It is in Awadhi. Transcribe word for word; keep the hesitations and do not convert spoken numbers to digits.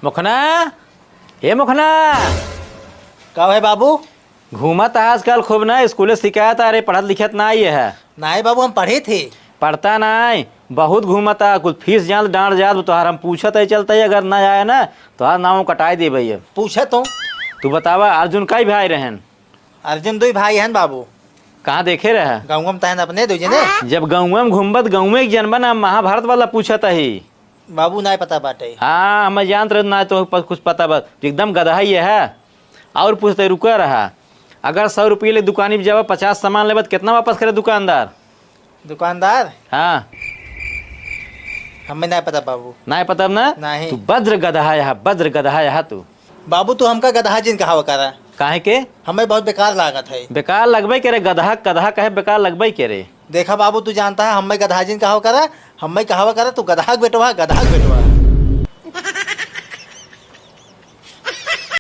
मोखना, ए मोखना। का है बाबू? घूमत आजकल खूब ना, स्कूले शिकायत आ रही, पढ़त लिखत ना आई है। नाहीं बाबू, हम पढ़े थे। पढ़ता नाहीं, बहुत घूमता, कुछ फीस जान डांट जात तोहार, हम पूछत है चलता है, अगर ना आया ना तोहार नाम कटाई देबे। पूछा तो। तू बतावा, अर्जुन कई भाई रहन? अर्जुन दुई भाई हन बाबू। कहाँ देखे रहा? गाँव में तहन अपने दो जने। जब गाँव में घूमबत, गाँव में एक जनबा ना, महाभारत वाला पूछत ही। बाबू, नाय पता बाटे। हाँ, हमें जानत रहे, ना तो प-, कुछ पता बा। एकदम गदहा ही है। और पूछते, रुका रहा। अगर सौ रुपये ले दुकानी पे जावा, पचास सामान लेबा, तो कितना वापस करे दुकानदार? दुकानदार? हाँ। हमें नाय पता बाबू। नाय पता ना? नहीं। तू वज्र गदहा है, वज्र गदहा है तू। बाबू, तू हमका गदहा जिन कहावा करा। काहे के? हमें बहुत बेकार लागत है। बेकार लगबे करे, गदहा, गदहा कहे बेकार लगबे करे। देखा बाबू, तू जानता है, हमें गदहा जिन कहावा करा, हमें कहावा करा, तू गदहा के बेटवा, गदहा के बेटवा।